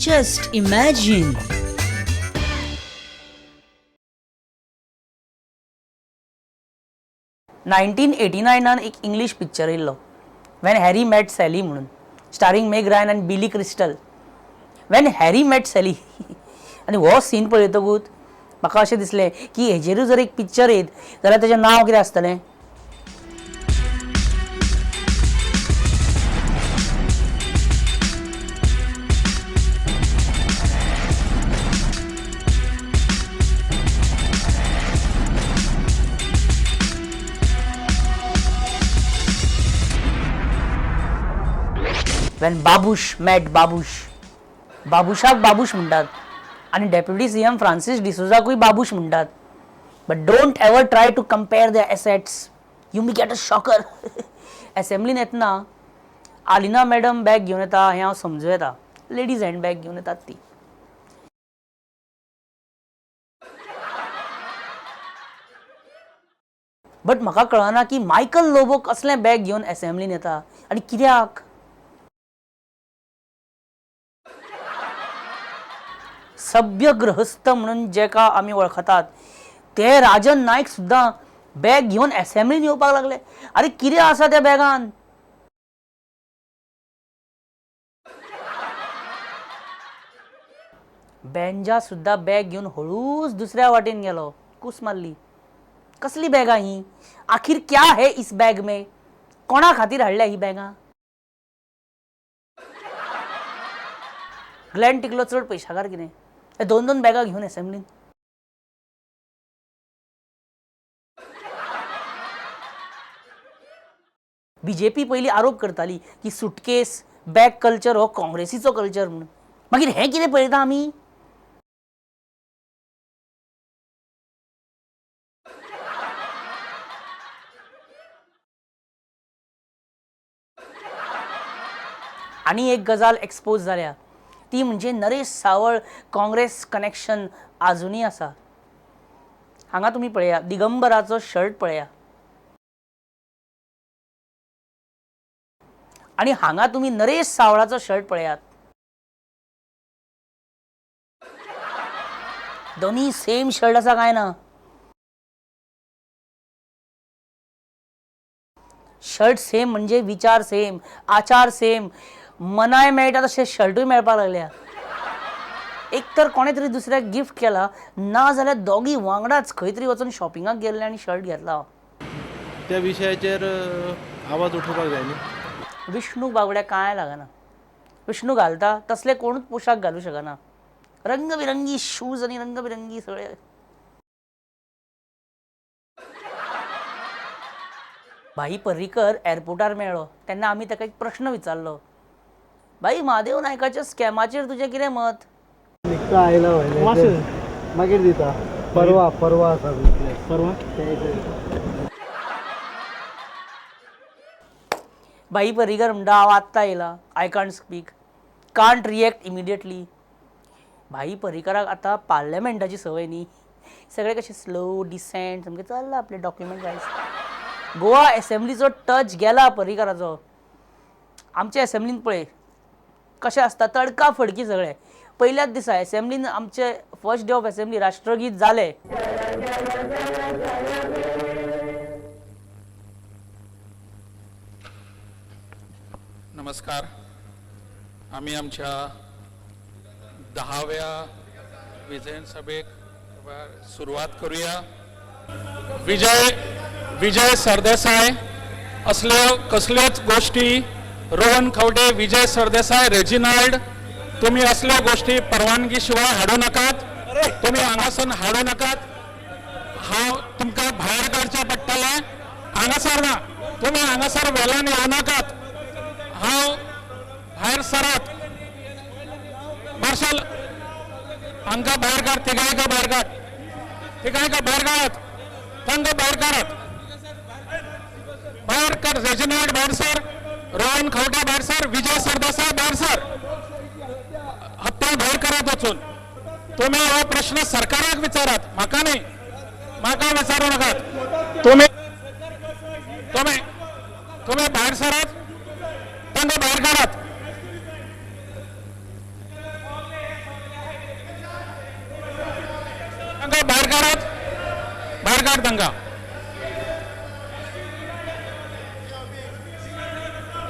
Just imagine. 1989 एक English picture येयल्लो, when Harry mat Sally म्हणून, स्टारींग मेग रायन आनी Billy Crystal. When Harry met Sally. आनी हो सीन पळयतकूच म्हाका अशें दिसलें की हेजेरूय जर एक पिक्चर येत जाल्यार तेजें नांव कितें आसतलें? When Babush mat Babush. बाबूशाक Babush म्हणटात आनी डेप्युटी सी एम फ्रांसीस डिसोजाकूय बाबूश म्हणटात. But don't ever try to compare the assets, you may get a shocker. एसेंब्लीन येतना आलिना मॅडम बॅग घेवन येता हें हांव समजूं येता, लेडीज हँड बॅग घेवन येतात ती. बट म्हाका कळना की मायकल लोबो कसलें बॅग घेवन एसेंब्लीन येता आनी कित्याक? सभ्य गृहस्थ म्हणून जेका आमी वळखतात ते राजन नायक सुद्दां बॅग घेवन एसेंब्लीन येवपाक लागले. आरे कितें आसा त्या बॅगान? बेंजा सुद्दां बॅग घेवन हळूच दुसऱ्या वाटेन गेलो, कूस मारली. कसली बॅगां ही? आखीर क्या है इस बॅग में? कोणा खातीर हाडल्या ही बॅगां? ग्लॅन टिकलो चड पयशाकार कितें? हे दोन दोन बॅगां घेवन एसेंब्लीन. बीजेपी पयलीं आरोप करताली की सुटकेस बॅग कल्चर हो काँग्रेसीचो कल्चर म्हणून, मागीर हें कितें पळयता आमी? आनी एक गजाल एक्सपोज जाल्या ती म्हणजे नरेश सावळ काँग्रेस कनेक्शन आजुनूय आसा. हांगा तुमी पळया, दिगंबराचो शर्ट पळया आनी हांगा तुमी नरेश सावळाचो शर्ट पळयात. दोनूय सेम शर्ट आसा काय ना? शर्ट सेम म्हणजे विचार सेम, आचार सेम. मनाय मेळटा तशे शर्टूय मेळपाक लागल्या. एक तर कोणें तरी दुसऱ्याक गिफ्ट केला, ना जाल्यार दोगी वांगडाच खंय तरी वचून शॉपिंगाक गेल्ले आनी शर्ट घेतला. त्या विशयाचेर आवाज उठोवपाक जाय न्ही. विष्णू बावड्या कांय लागना. विष्णू घालता तसले कोणूच पोशाख घालूं शकना. रंगबिरंगी शूज आनी रंगबिरंगी सगळे. भाई पर्रीकर एअरपोर्टार मेळ्ळो तेन्ना आमी ताका एक प्रश्न विचारलो, भाई महादेव नायकाच्या स्कॅमाचेर तुजें कितें मत? निकता आयला व्हयलें मागीर दिता. परवा परवा आसा. परवा भाई पर्रीकर म्हणटा हांव आत्तां येयला, I can't speak, can't react immediately. भाई पर्रीकराक आतां पार्लमेंटाची संवय न्ही, सगळे कशे स्लो डिसेंट सामकें चल्लां आपलें डॉक्युमेंट वायज. गोवा एसेंब्लीचो टच गेला पर्रीकराचो. आमच्या एसेंब्लीन पळय कशें आसता, तडका फडकी सगळें. पयल्याच दिसा एसेंब्लीन आमचे फर्स्ट डे ऑफ एसेंब्ली राष्ट्रगीत जालें. नमस्कार. आमी आमच्या 10व्या विधानसभेक सुरवात करूया. विजय विजय सरदेसाय असल्यो कसल्योच गोष्टी, रोहन खवडे, विजय सरदेसाय, रेजिनाल्ड, तुमी असल्यो गोष्टी परवानगी शिवाय हाडूं नाकात. तुमी हांगासून हाडूं नाकात. हांव तुमकां भायर काडचें पडटलें. हांगासर ना, तुमी हांगासर वेल्यान येवं नाकात. हांव भायर सरात. मार्शल, हांकां भायर काड. तिगांयका भायर काड. तिगांयका भायर काडात. तांकां भायर काडात. भायर काड. रेजिनाल्ड भायर सर, रोहन खवटे भायर सर, विजय सरदेसाय भायर सर. हत्या भायर करात वचून. तुमी हो प्रश्न सरकाराक विचारात, म्हाका न्ही. म्हाका विचारू नाकात. तुमी तुमी तुमी भायर सरात. तांकां भायर काडात. तांकां भायर काडात, भायर काड तांकां.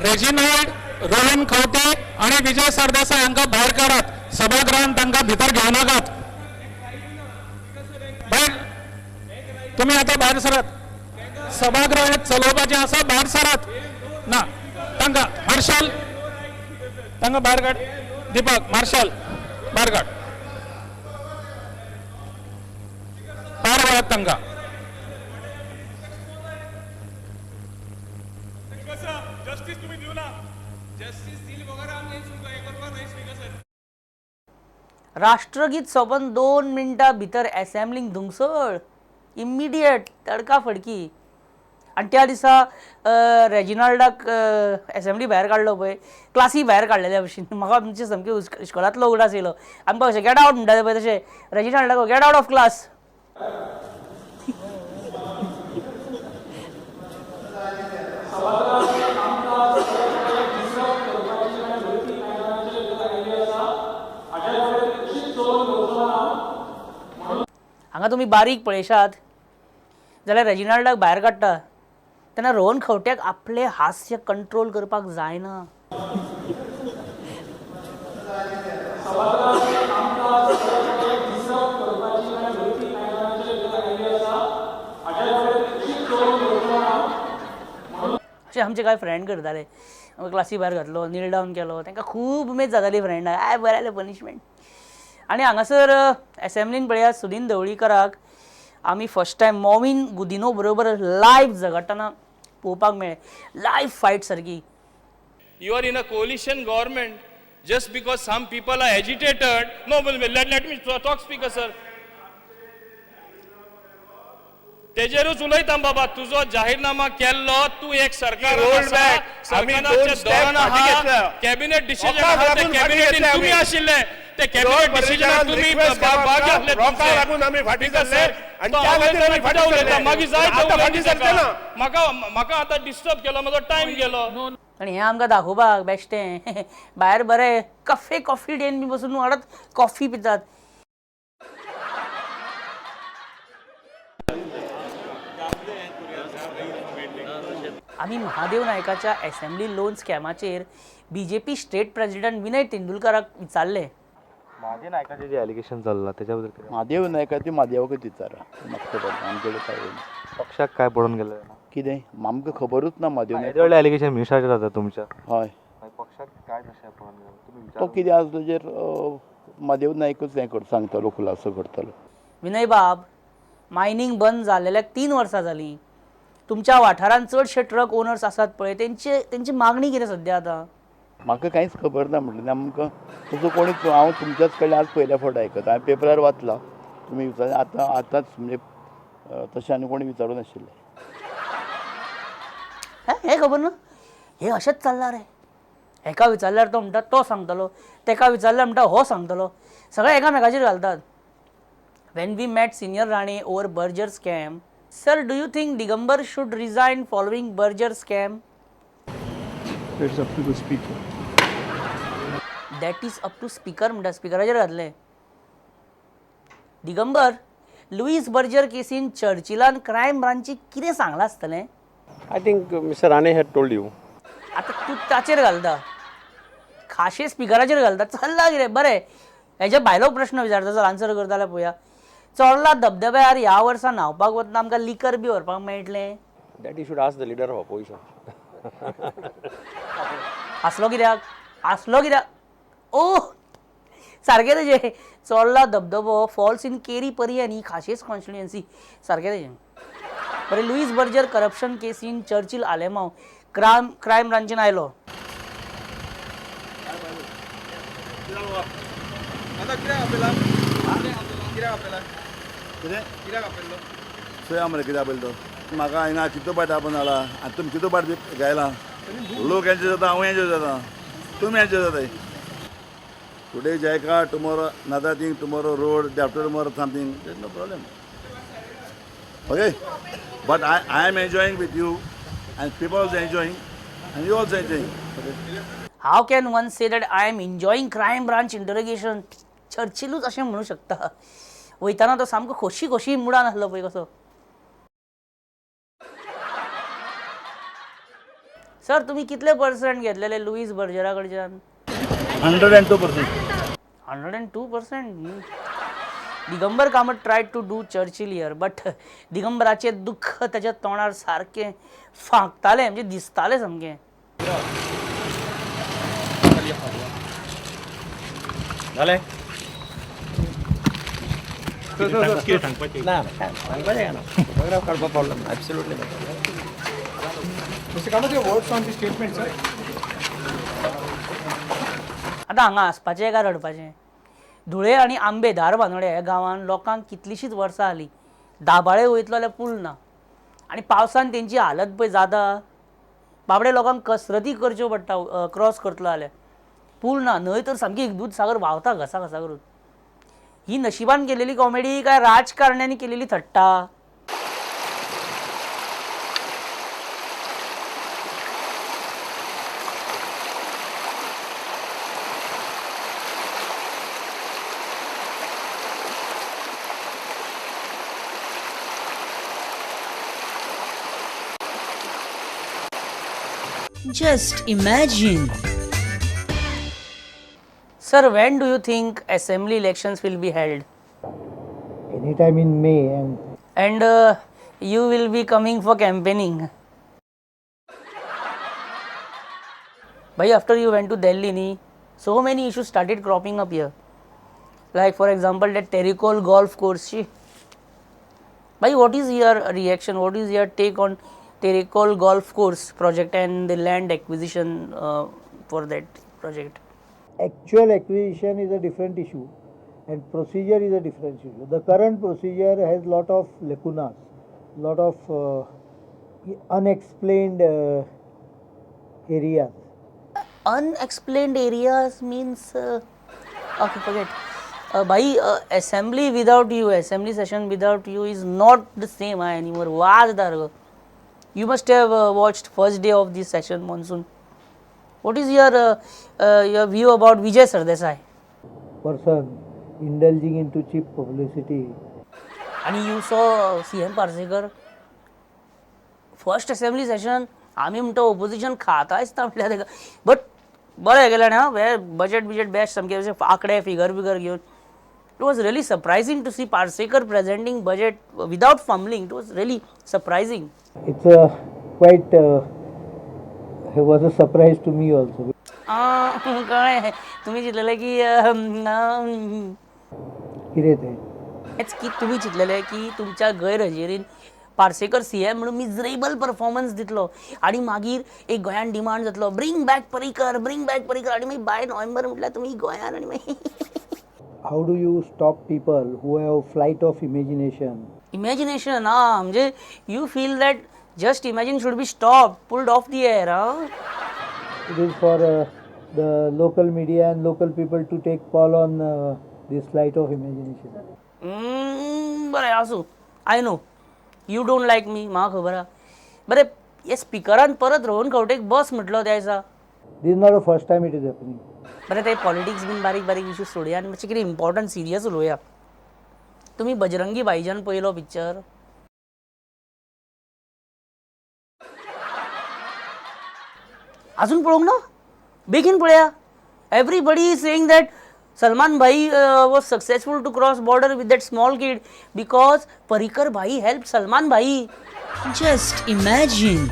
रेजिनॉल्ड, रोहन खंवटे आणि विजय सरदेसाय हांकां भायर काडात. सभागृहात तांकां भितर घेवं नाकात. भायर तुमी आतां भायर सरात. सभागृहात चलोवपाचें आसा, भायर सरात. ना, तांकां मार्शल, तांकां भायर काड. दीपक मार्शल, भायर काड. भायर वयात तांकां. जस्टीस तुम्ही दिवना, जस्टीस दिली बगर आमी तुमकां हें करपाक जाय स्पीकर सर. राष्ट्रगीत सोंपून 2 मिनटां भितर एसेंब्लीक धुमसळ, इमिडिएट तडका फडकी. आनी त्या दिसा रेजिनाल्डाक एसेंब्ली भायर काडलो पळय, क्लासी भायर काडलेल्या भशेन म्हाका आमचे सामके इश्कोलांतलो उगडास येयलो. आमकां अशें गेट आवट म्हणटाले पळय, तशें रेजिनाल्डाक गेट आवट ऑफ क्लास. हांगा तुमी बारीक पळयशात जाल्यार रेजिनाल्डाक भायर काडटा तेन्ना रोहन खंवट्याक आपलें हास्य कंट्रोल करपाक जायना. अशें आमचे कांय फ्रेंड करताले. आमकां क्लासी भायर घातलो, नील डावन केलो, तांकां खूब उमेद जाताली फ्रेंडाक, I बरें जालें पनिशमेंट. आनी हांगासर एसेंब्लीन पळयात, सुदीन ढवळीकराक आमी फर्स्ट टायम मॉविन गुदिनो बरोबर लायव्ह झगडटना पळोवपाक मेळ्ळें, लायव्ह फायट सारकी. You are in a coalition government. Just because some people are agitated. No, well, let me talk, Speaker sir. तेजेरूच उलयता बाबा, तुजो जाहीरनामा केल्लो, तूं एक सरकार Rolled back. आमी दोन step फाटी घेतल्या. कॅबिनेट डिसिजन रोखा लागून फाटी कॅबिनेटीन घेतल्या तुमी आमी. आशिल्ले, ते कॅबिनेट डिसिजनाक तुमी भाग आसले. रोका लागून आमी फाटी सरले आनी त्या खातीर आमी फाटी सरले. मागीर जाय ते आतां फाटी उलयता. सरचे ना. म्हाका म्हाका आतां डिस्टर्ब केलो, म्हजो टायम गेलो. आनी हें आमकां दाखोवपाक बेश्टें भायर बरें कफे कॉफी डेन बी बसून वाडत कॉफी पितात. आमी महादेव नायकाच्या एसेंब्ली लोन स्कॅमाचेर बीजेपी स्टेट प्रेसिडेंट विनय तेंडुलकाराक विचारलें. महादेव नायकाचे जे एलिगेशन चालला त्याच्याबद्दल काय? म्हादेव नायका ती म्हादेवाकच विचारा, म्हाका खबर ना. आमचे कडेन काय ना. पक्षाक काय पडून गेलं? कितें आमकां खबरूच ना म्हादेव नायक. एवढे एलिगेशन मिनिस्टराचेर जाता तुमच्या. हय. मागीर पक्षाक काय तशें पडून गेलं तुम्ही तो विचारून कितें आसा ताजेर म्हादेव नायकूच हें कर सांगतलो, खुलासो करतलो. विनय बाब, मायनींग बंद जालेल्याक 3 वर्सां जालीं. तुमच्या वाठारांत चडशे ट्रक ओनर्स आसात पळय, तेंचे तेंची मागणी कितें सद्या आतां? म्हाका कांयच खबर ना म्हटलें आमकां तसो कोणीच. हांव तुमच्याच कडल्यान आज पयल्या फावट आयकता. हांवें पेपरार वाचलां, तुमी विचार आतां आतांच म्हणजे तशें आनी कोणी विचारूं नाशिल्लें. हें हें खबर ना. हें अशेंच चल्लां रे. हेका विचारल्यार तो म्हणटा तो सांगतलो, तेका विचारल्यार म्हणटा हो सांगतलो, सगळे एकामेकाचेर घालतात. When we met Senior Rane over Berger scam, sir, do you think Digambar should resign following Berger scam? It's up to the speaker. That is up to speaker म्हणटा, स्पिकराचेर घातलें. दिगंबर, लुईस बर्जर केसीन चर्चिलान क्रायम ब्रांचीक कितें सांगलां आसतलें? I think Mr. Rane had told you. आतां तूं ताचेर घालता, खाशे स्पिकराचेर घालता, चल्ला कितें बरें. हेच्या भायलो प्रश्न विचारता, चल आन्सर करता जाल्यार पळोवया. चोर्ला धबधब्यार ह्या वर्सा न्हांवपाक वतना आमकां लिकर बी व्हरपाक मेळटलें? That you should ask the leader of opposition. हांसलो कित्याक? हांसलो कित्याक? ओ, सारकें तेजें. चोर्ला धबधबो फॉल्स इन केरी पर्यें न्ही, खाशेच कॉन्स्टिट्युएन्सी, सारकें तेजें. बरें, लुईस बर्जर करप्शन केसीन चर्चिल आलेमाव क्रायम ब्रांचीन आयलो. आतां कित्याक आपयला? कित्याक आपयला? कितें? कित्याक आपयल्लो? चोया मरे कित्याक आपयलो तो. म्हाका हिंगा कितलो पाट आपोवन हाडला आनी तुमी कितलो पाट गायला. लोक एन्जॉय जाता, हांव एन्जॉय जाता, तुमी एन्जॉय जाताय. Today JICA, tomorrow another thing, tomorrow road, day after tomorrow something. There no problem, okay? But I am enjoying with you and people also enjoying and you also enjoying, okay? How can one say that I am enjoying crime branch interrogation? चर्चिलूच अशें म्हणू शकता. वयताना तो सामको खोशी खोशी मुडान आसलो पळय कसो. सर, तुमी कितले पर्संट घेतलेले लुईस बर्जरा कडच्यान? 102%. 102%. Digambar Kamat try to do Churchill here, but दिगंबराचें दुख्ख ताच्या तोंडार सारकें फांकतालें, म्हणजे दिसतालें सामकें. जालें ना, सांगपाचें काय ना, फोटोग्राफ काडपा प्रॉब्लम ना, एब्सोल्युटली. आतां हांगा हांसपाचें काय रडपाचें? धुळे आनी आंबे धारबांदोड्या ह्या गांवांत लोकांक कितलींशींच वर्सां जालीं दाबाळे वयतलो जाल्यार पूल ना आनी पावसान तेंची हालत पळय जाता. बाबडे लोकांक कसरती करच्यो पडटा क्रॉस करतलो जाल्यार. पूल ना, न्हंय तर सामकी दूदसागर व्हांवता घसा घसा करून. ही नशिबान केलेली कॉमेडी काय राजकारण्यांनी केलेली थट्टा? Just imagine. Sir, when do you think assembly elections will be held? Anytime in May and And you will be coming for campaigning. Bhai, after you went to Delhi, ni, so many issues started cropping up here. Like, for example, that Terekhol golf course. She. Bhai, what is your reaction? What is your take on Terekhol golf course project and the land acquisition for that project? Actual acquisition is a different issue and procedure is a different issue. The current procedure has lot of lacunas, lot of unexplained areas. Unexplained areas means okay, forget. Bhai, assembly without you, assembly session without you is not the same anymore. वाज येता. You must have watched first day of this session, monsoon. What is your view about Vijay Sardesai? Person indulging into cheap publicity. आणि you saw CM Parsekar first assembly session. आमी म्हणटा opposition खाता दिसता म्हटल्यार ताका, but बरें केलें आनी हे बजेट बिजेट बेस्ट सामकें अशें आंकडे फिगर बिगर घेवन. It was really surprising to see Parsekar presenting budget without fumbling. It was really surprising. It's a quite it was a surprise to me also. कळ्ळें, तुमी चिंतलेलें की कितें तें? हेच की तुमी चिंतलेलें की तुमच्या गैरहजेरीन पार्सेकर सी एम म्हणून मिजरेबल परफॉर्मन्स दितलो आनी मागीर एक गोंयान डिमांड जातलो, bring back Parrikar, bring back Parrikar. आनी मागीर बाय नोव्हेंबर म्हटल्यार तुमी गोंयान आनी मागीर How do you stop people who have flight of imagination? Imagination हा, म्हणजे you feel that just imagine should be stop, pulled off the air. हा. It is for the local media and local people to take call on this flight of imagination. बरें आसूं, I know you don't like me, म्हाका खबर आहा. बरें, हे स्पिकरान परत रोहन खंवटेक बस म्हटलो त्या दिसा. This is not the first time it is happening. बरें, ते पॉलिटिक्स बीन बारीक बारीक इशू सोडया आनी मातशें कितें इम्पॉर्टंट सिरियस उलोवया. तुमी बजरंगी भाईजान पळयलो पिक्चर? अजून पळोवंक ना? बेगीन पळया. Everybody is saying that Salman Bhai was successful to cross border with that small kid because Parrikar Bhai help Salman Bhai. Just imagine.